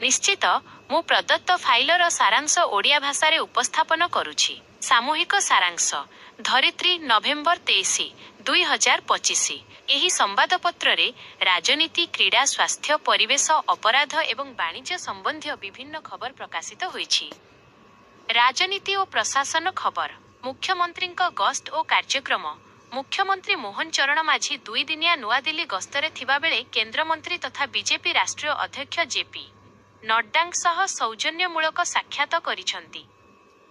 ନିଶ୍ଚିତ, ମୁଁ ପ୍ରଦତ୍ତ ଫାଇଲର ସାରାଂଶ ଓଡ଼ିଆ ଭାଷାରେ ଉପସ୍ଥାପନ କରୁଛି। ସାମୂହିକ ସାରାଂଶ। ଧରିତ୍ରୀ, ନଭେମ୍ବର 23, 2025। ଏହି ସମ୍ବାଦପତ୍ରରେ ରାଜନୀତି, କ୍ରୀଡ଼ା, ସ୍ୱାସ୍ଥ୍ୟ, ପରିବେଶ, ଅପରାଧ ଏବଂ ବାଣିଜ୍ୟ ସମ୍ବନ୍ଧୀୟ ବିଭିନ୍ନ ଖବର ପ୍ରକାଶିତ ହୋଇଛି। ରାଜନୀତି ଓ ପ୍ରଶାସନ ଖବର। ମୁଖ୍ୟମନ୍ତ୍ରୀଙ୍କ ଗସ୍ତ ଓ କାର୍ଯ୍ୟକ୍ରମ। ମୁଖ୍ୟମନ୍ତ୍ରୀ ମୋହନ ଚରଣ ମାଝୀ ଦୁଇଦିନିଆ ନୂଆଦିଲ୍ଲୀ ଗସ୍ତରେ ଥିବାବେଳେ କେନ୍ଦ୍ରମନ୍ତ୍ରୀ ତଥା ବିଜେପି ରାଷ୍ଟ୍ରୀୟ ଅଧ୍ୟକ୍ଷ ଜେ.ପି. ନଡ୍ଡାଙ୍କ ସହ ସୌଜନ୍ୟମୂଳକ ସାକ୍ଷାତ କରିଛନ୍ତି।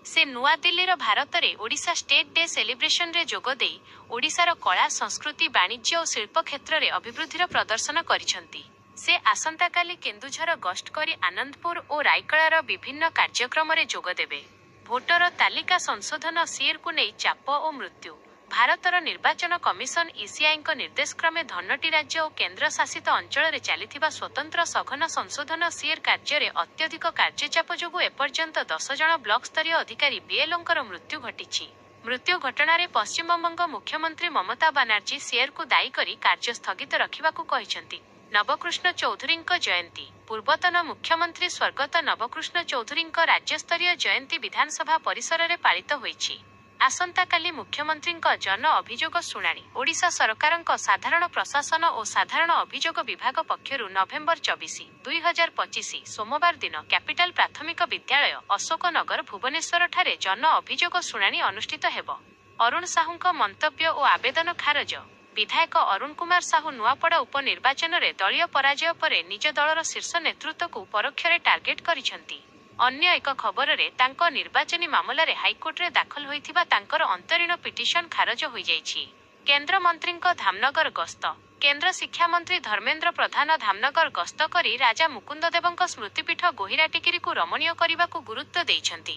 ସେ ନୂଆଦିଲ୍ଲୀର ଭାରତରେ ଓଡ଼ିଶା ଷ୍ଟେଟ୍ ଡେ ସେଲିବ୍ରେସନରେ ଯୋଗଦେଇ ଓଡ଼ିଶାର କଳା, ସଂସ୍କୃତି, ବାଣିଜ୍ୟ ଓ ଶିଳ୍ପ କ୍ଷେତ୍ରରେ ଅଭିବୃଦ୍ଧିର ପ୍ରଦର୍ଶନ କରିଛନ୍ତି। ସେ ଆସନ୍ତାକାଲି କେନ୍ଦୁଝର ଗସ୍ତ କରି ଆନନ୍ଦପୁର ଓ ରାଇକଳାର ବିଭିନ୍ନ କାର୍ଯ୍ୟକ୍ରମରେ ଯୋଗଦେବେ। ଭୋଟର ତାଲିକା ସଂଶୋଧନ ଏସଆଇଆରକୁ ନେଇ ଚାପ ଓ ମୃତ୍ୟୁ। ଭାରତର ନିର୍ବାଚନ କମିଶନ ଇସିଆଇଙ୍କ ନିର୍ଦ୍ଦେଶକ୍ରମେ 9ଟି ରାଜ୍ୟ ଓ କେନ୍ଦ୍ର ଶାସିତ ଅଞ୍ଚଳରେ ଚାଲିଥିବା ସ୍ୱତନ୍ତ୍ର ସଘନ ସଂଶୋଧନ ଏସଆଇଆର କାର୍ଯ୍ୟରେ ଅତ୍ୟଧିକ କାର୍ଯ୍ୟଚାପ ଯୋଗୁଁ ଏପର୍ଯ୍ୟନ୍ତ 10 ଜଣ ବ୍ଲକସ୍ତରୀୟ ଅଧିକାରୀ ବିଏଲଓଙ୍କର ମୃତ୍ୟୁ ଘଟିଛି। ମୃତ୍ୟୁ ଘଟଣାରେ ପଶ୍ଚିମବଙ୍ଗ ମୁଖ୍ୟମନ୍ତ୍ରୀ ମମତା ବାନାର୍ଜୀ ଏସଆଇଆରକୁ ଦାୟୀ କରି କାର୍ଯ୍ୟ ସ୍ଥଗିତ ରଖିବାକୁ କହିଛନ୍ତି। ନବକୃଷ୍ଣ ଚୌଧୁରୀଙ୍କ ଜୟନ୍ତୀ। ପୂର୍ବତନ ମୁଖ୍ୟମନ୍ତ୍ରୀ ସ୍ୱର୍ଗତ ନବକୃଷ୍ଣ ଚୌଧୁରୀଙ୍କ ରାଜ୍ୟସ୍ତରୀୟ ଜୟନ୍ତୀ ବିଧାନସଭା ପରିସରରେ ପାଳିତ ହୋଇଛି। ଆସନ୍ତାକାଲି ମୁଖ୍ୟମନ୍ତ୍ରୀଙ୍କ ଜନ ଅଭିଯୋଗ ଶୁଣାଣି। ଓଡ଼ିଶା ସରକାରଙ୍କ ସାଧାରଣ ପ୍ରଶାସନ ଓ ସାଧାରଣ ଅଭିଯୋଗ ବିଭାଗ ପକ୍ଷରୁ ନଭେମ୍ବର 24, 2025, ସୋମବାର ଦିନ କ୍ୟାପିଟାଲ ପ୍ରାଥମିକ ବିଦ୍ୟାଳୟ, ଅଶୋକ ନଗର, ଭୁବନେଶ୍ୱରଠାରେ ଜନ ଅଭିଯୋଗ ଶୁଣାଣି ଅନୁଷ୍ଠିତ ହେବ। ଅରୁଣ ସାହୁଙ୍କ ମନ୍ତବ୍ୟ ଓ ଆବେଦନ ଖାରଜ। ବିଧାୟକ ଅରୁଣ କୁମାର ସାହୁ ନୂଆପଡ଼ା ଉପ-ନିର୍ବାଚନରେ ଦଳୀୟ ପରାଜୟ ପରେ ନିଜ ଦଳର ଶୀର୍ଷ ନେତୃତ୍ୱକୁ ପରୋକ୍ଷରେ ଟାର୍ଗେଟ କରିଛନ୍ତି। ଅନ୍ୟ ଏକ ଖବରରେ ତାଙ୍କ ନିର୍ବାଚନୀ ମାମଲାରେ ହାଇକୋର୍ଟରେ ଦାଖଲ ହୋଇଥିବା ତାଙ୍କର ଅନ୍ତରୀଣ ପିଟିସନ ଖାରଜ ହୋଇଯାଇଛି। କେନ୍ଦ୍ରମନ୍ତ୍ରୀଙ୍କ ଧାମନଗର ଗସ୍ତ। କେନ୍ଦ୍ର ଶିକ୍ଷାମନ୍ତ୍ରୀ ଧର୍ମେନ୍ଦ୍ର ପ୍ରଧାନ ଧାମନଗର ଗସ୍ତ କରି ରାଜା ମୁକୁନ୍ଦଦେବଙ୍କ ସ୍ମୃତିପୀଠ ଗୋହିରାଟିକିରିକୁ ରମଣୀୟ କରିବାକୁ ଗୁରୁତ୍ୱ ଦେଇଛନ୍ତି।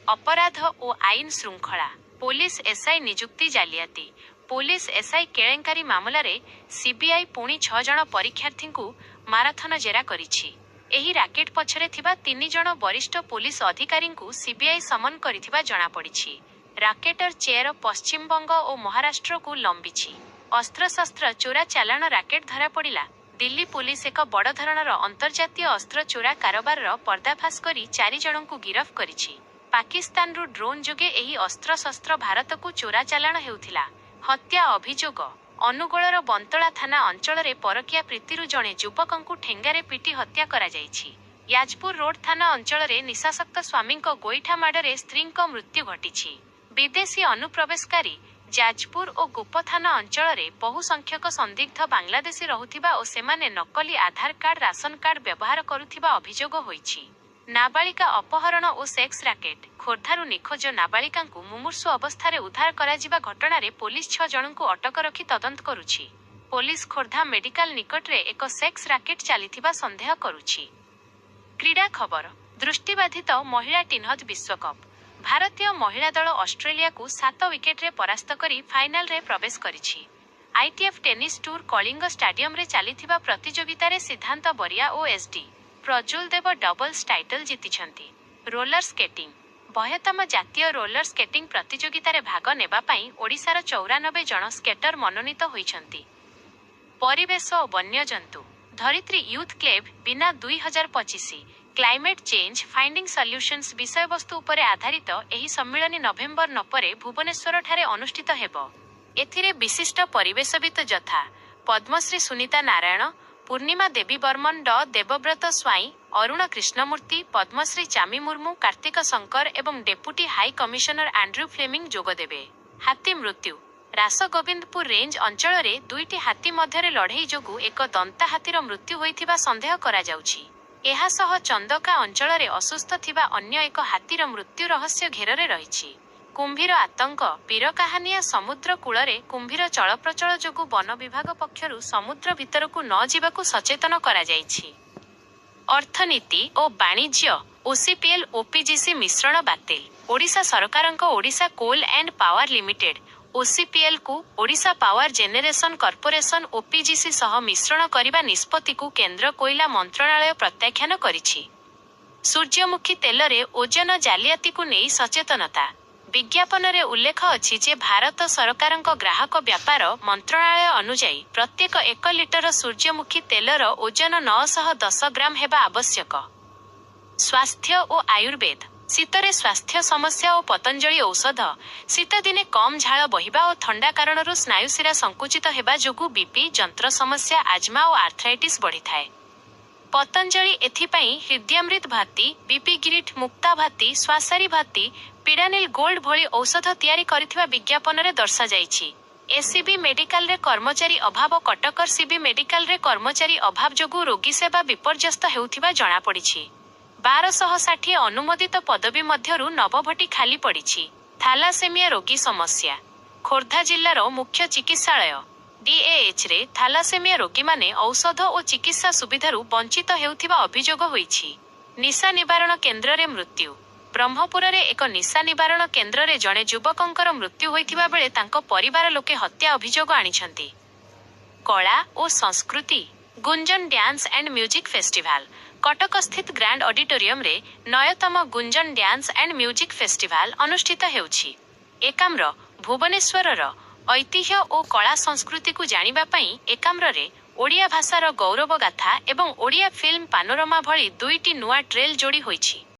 ଅପରାଧ ଓ ଆଇନ ଶୃଙ୍ଖଳା। ପୋଲିସ ଏସ୍ଆଇ ନିଯୁକ୍ତି ଜାଲିଆତି, ପୋଲିସ ଏସ୍ଆଇ କେଳେଙ୍କାରୀ ମାମଲାରେ ସିବିଆଇ ପୁଣି ଛଅ ଜଣ ପରୀକ୍ଷାର୍ଥୀଙ୍କୁ ମାରାଥନ ଜେରା କରିଛି। ଏହି ରାକେଟ ପଛରେ ଥିବା ତିନି ଜଣ ବରିଷ୍ଠ ପୋଲିସ ଅଧିକାରୀଙ୍କୁ ସିବିଆଇ ସମନ କରିଥିବା ଜଣାପଡ଼ିଛି। ରାକେଟର ଚେର ପଶ୍ଚିମବଙ୍ଗ ଓ ମହାରାଷ୍ଟ୍ରକୁ ଲମ୍ବିଛି। ଅସ୍ତ୍ରଶସ୍ତ୍ର ଚୋରା ଚାଲାଣ ରାକେଟ ଧରାପଡ଼ିଲା। ଦିଲ୍ଲୀ ପୋଲିସ ଏକ ବଡ଼ଧରଣର ଅନ୍ତର୍ଜାତୀୟ ଅସ୍ତ୍ର ଚୋରା କାରବାରର ପର୍ଦ୍ଦାଫାଶ କରି ଚାରି ଜଣଙ୍କୁ ଗିରଫ କରିଛି। ପାକିସ୍ତାନରୁ ଡ୍ରୋନ୍ ଯୋଗେ ଏହି ଅସ୍ତ୍ରଶସ୍ତ୍ର ଭାରତକୁ ଚୋରା ଚାଲାଣ ହେଉଥିଲା। ହତ୍ୟା ଅଭିଯୋଗ। ଅନୁଗୋଳର ବନ୍ତଳା ଥାନା ଅଞ୍ଚଳରେ ପରକୀୟା ପ୍ରୀତିରୁ ଜଣେ ଯୁବକଙ୍କୁ ଠେଙ୍ଗାରେ ପିଟି ହତ୍ୟା କରାଯାଇଛି। ଯାଜପୁର ରୋଡ ଥାନା ଅଞ୍ଚଳରେ ନିଶାସକ୍ତ ସ୍ୱାମୀଙ୍କ ଗୋଇଠା ମାଡ଼ରେ ସ୍ତ୍ରୀଙ୍କ ମୃତ୍ୟୁ ଘଟିଛି। ବିଦେଶୀ ଅନୁପ୍ରବେଶକାରୀ। ଯାଜପୁର ଓ ଗୋପ ଥାନା ଅଞ୍ଚଳରେ ବହୁ ସଂଖ୍ୟକ ସନ୍ଦିଗ୍ଧ ବାଂଲାଦେଶୀ ରହୁଥିବା ଓ ସେମାନେ ନକଲି ଆଧାର କାର୍ଡ, ରାସନ କାର୍ଡ ବ୍ୟବହାର କରୁଥିବା ଅଭିଯୋଗ ହୋଇଛି। ନାବାଳିକା ଅପହରଣ ଓ ସେକ୍ସ ରାକେଟ। ଖୋର୍ଦ୍ଧାରୁ ନିଖୋଜ ନାବାଳିକାଙ୍କୁ ମୁମୂର୍ଷୁ ଅବସ୍ଥାରେ ଉଦ୍ଧାର କରାଯିବା ଘଟଣାରେ ପୋଲିସ ଛଅ ଜଣଙ୍କୁ ଅଟକ ରଖି ତଦନ୍ତ କରୁଛି। ପୋଲିସ ଖୋର୍ଦ୍ଧା ମେଡିକାଲ ନିକଟରେ ଏକ ସେକ୍ସ ରାକେଟ ଚାଲିଥିବା ସନ୍ଦେହ କରୁଛି। କ୍ରୀଡ଼ା ଖବର। ଦୃଷ୍ଟିବାଧିତ ମହିଳା ଟିହ୍ନଦ ବିଶ୍ୱକପ୍। ଭାରତୀୟ ମହିଳା ଦଳ ଅଷ୍ଟ୍ରେଲିଆକୁ 7 ୱିକେଟରେ ପରାସ୍ତ କରି ଫାଇନାଲରେ ପ୍ରବେଶ କରିଛି। ଆଇଟିଏଫ୍ ଟେନିସ ଟୁର୍ କଳିଙ୍ଗ ଷ୍ଟାଡିୟମରେ ଚାଲିଥିବା ପ୍ରତିଯୋଗିତାରେ ସିଦ୍ଧାନ୍ତ ବରିଆ ଓ S D. Prajul Deb doubles title ଜିତିଛନ୍ତି। Roller skating. ବହ୍ୟତମ ଜାତୀୟ ରୋଲର ସ୍କେଟିଂ ପ୍ରତିଯୋଗିତାରେ ଭାଗ ନେବା ପାଇଁ ଓଡ଼ିଶାର 94 ଜଣ ସ୍କେଟର ମନୋନୀତ ହୋଇଛନ୍ତି। ପରିବେଶ ଓ ବନ୍ୟଜନ୍ତୁ। ଧରିତ୍ରୀ ୟୁଥ୍ କ୍ଲେଭ୍ ବିନା 2025, କ୍ଲାଇମେଟ୍ ଚେଞ୍ଜ ଫାଇଣ୍ଡିଂ ସଲ୍ୟୁସନ୍ସ ବିଷୟବସ୍ତୁ ଉପରେ ଆଧାରିତ ଏହି ସମ୍ମିଳନୀ ନଭେମ୍ବର 9ରେ ଭୁବନେଶ୍ୱରଠାରେ ଅନୁଷ୍ଠିତ ହେବ। ଏଥିରେ ବିଶିଷ୍ଟ ପରିବେଶବିତ ଯଥା ପଦ୍ମଶ୍ରୀ ସୁନୀତା ନାରାୟଣ, ପୂର୍ଣ୍ଣିମା ଦେବୀ ବର୍ମନ, ଡ ଦେବବ୍ରତ ସ୍ୱାଇଁ, ଅରୁଣ କ୍ରିଷ୍ଣମୂର୍ତ୍ତି, ପଦ୍ମଶ୍ରୀ ଚାମି ମୁର୍ମୁ, କାର୍ତ୍ତିକ ଶଙ୍କର ଏବଂ deputy high commissioner Andrew Fleming ଯୋଗଦେବେ। ହାତୀ ମୃତ୍ୟୁ। ରାସଗୋବିନ୍ଦପୁର ରେଞ୍ଜ ଅଞ୍ଚଳରେ ଦୁଇଟି ହାତୀ ମଧ୍ୟରେ ଲଢ଼େଇ ଯୋଗୁଁ ଏକ ଦନ୍ତା ହାତୀର ମୃତ୍ୟୁ ହୋଇଥିବା ସନ୍ଦେହ କରାଯାଉଛି। ଏହାସହ ଚନ୍ଦକା ଅଞ୍ଚଳରେ ଅସୁସ୍ଥ ଥିବା ଅନ୍ୟ ଏକ ହାତୀର ମୃତ୍ୟୁ ରହସ୍ୟ ଘେରରେ ରହିଛି। କୁମ୍ଭୀର ଆତଙ୍କ। ପୀରକାହାନିଆ ସମୁଦ୍ର କୂଳରେ କୁମ୍ଭୀର ଚଳପ୍ରଚଳ ଯୋଗୁଁ ବନ ବିଭାଗ ପକ୍ଷରୁ ସମୁଦ୍ର ଭିତରକୁ ନ ଯିବାକୁ ସଚେତନ କରାଯାଇଛି। ଅର୍ଥନୀତି ଓ ବାଣିଜ୍ୟ। ଓସିପିଏଲ୍ ଓପିଜିସି ମିଶ୍ରଣ ବାତିଲ। ଓଡ଼ିଶା ସରକାରଙ୍କ Odisha coal and power limited ଓସିପିଏଲ୍‌କୁ Odisha power generation corporation OPGC ସହ ମିଶ୍ରଣ କରିବା ନିଷ୍ପତ୍ତିକୁ କେନ୍ଦ୍ର କୋଇଲା ମନ୍ତ୍ରଣାଳୟ ପ୍ରତ୍ୟାଖ୍ୟାନ କରିଛି। ସୂର୍ଯ୍ୟମୁଖୀ ତେଲରେ ଓଜନ ଜାଲିଆତିକୁ ନେଇ ସଚେତନତା। ବିଜ୍ଞାପନରେ ଉଲ୍ଲେଖ ଅଛି ଯେ ଭାରତ ସରକାରଙ୍କ ଗ୍ରାହକ ବ୍ୟାପାର ମନ୍ତ୍ରଣାଳୟ ଅନୁଯାୟୀ ପ୍ରତ୍ୟେକ ଏକ ଲିଟର ସୂର୍ଯ୍ୟମୁଖୀ ତେଲର ଓଜନ 910 ଗ୍ରାମ ହେବା ଆବଶ୍ୟକ। ସ୍ୱାସ୍ଥ୍ୟ ଓ ଆୟୁର୍ବେଦ। ଶୀତରେ ସ୍ୱାସ୍ଥ୍ୟ ସମସ୍ୟା ଓ ପତଞ୍ଜଳି ଔଷଧ। ଶୀତଦିନେ କମ୍ ଝାଳ ବହିବା ଓ ଥଣ୍ଡା କାରଣରୁ ସ୍ନାୟୁଶିରା ସଂକୁଚିତ ହେବା ଯୋଗୁଁ ବିପି, ଯନ୍ତ୍ର ସମସ୍ୟା, ଆଜମା ଓ ଆର୍ଥ୍ରାଇଟିସ୍ ବଢ଼ିଥାଏ। ପତଞ୍ଜଳି ଏଥିପାଇଁ ହୃଦ୍ୟାମୃତ ଭାତି, ବିପି ଗିରିଟ, ମୁକ୍ତା ଭାତି, ଶ୍ୱାସାରୀ ଭାତି, ପିଡାନିଲ ଗୋଲ୍ଡ ଭଳି ଔଷଧ ତିଆରି କରିଥିବା ବିଜ୍ଞାପନରେ ଦର୍ଶାଯାଇଛି। ଏସ୍ସିବି ମେଡିକାଲରେ କର୍ମଚାରୀ ଅଭାବ। କଟକ ଏସ୍ସିବି ମେଡିକାଲରେ କର୍ମଚାରୀ ଅଭାବ ଯୋଗୁଁ ରୋଗୀସେବା ବିପର୍ଯ୍ୟସ୍ତ ହେଉଥିବା ଜଣାପଡ଼ିଛି। 1260 ଅନୁମୋଦିତ ପଦବୀ ମଧ୍ୟରୁ 90ଟି ଖାଲି ପଡ଼ିଛି। ଥାଲାସେମିଆ ରୋଗୀ ସମସ୍ୟା। ଖୋର୍ଦ୍ଧା ଜିଲ୍ଲାର ମୁଖ୍ୟ ଚିକିତ୍ସାଳୟ ଡିଏଏଚ୍ରେ ଥାଲାସେମିଆ ରୋଗୀମାନେ ଔଷଧ ଓ ଚିକିତ୍ସା ସୁବିଧାରୁ ବଞ୍ଚିତ ହେଉଥିବା ଅଭିଯୋଗ ହୋଇଛି। ନିଶା ନିବାରଣ କେନ୍ଦ୍ରରେ ମୃତ୍ୟୁ। ବ୍ରହ୍ମପୁରରେ ଏକ ନିଶା ନିବାରଣ କେନ୍ଦ୍ରରେ ଜଣେ ଯୁବକଙ୍କର ମୃତ୍ୟୁ ହୋଇଥିବା ବେଳେ ତାଙ୍କ ପରିବାର ଲୋକେ ହତ୍ୟା ଅଭିଯୋଗ ଆଣିଛନ୍ତି। କଳା ଓ ସଂସ୍କୃତି। Gunjan dance and music festival. କଟକସ୍ଥିତ ଗ୍ରାଣ୍ଡ ଅଡିଟୋରିୟମରେ ନୟତମ Gunjan dance and music festival ଅନୁଷ୍ଠିତ ହେଉଛି। ଏକାମ୍ର ଭୁବନେଶ୍ୱରର ଐତିହ୍ୟ ଓ କଳା ସଂସ୍କୃତିକୁ ଜାଣିବା ପାଇଁ ଏକାମ୍ରରେ ଓଡ଼ିଆ ଭାଷାର ଗୌରବ ଗାଥା ଏବଂ ଓଡ଼ିଆ ଫିଲ୍ମ ପାନୋରମା ଭଳି ଦୁଇଟି ନୂଆ ଟ୍ରେଲ୍ ଯୋଡ଼ି ହୋଇଛି।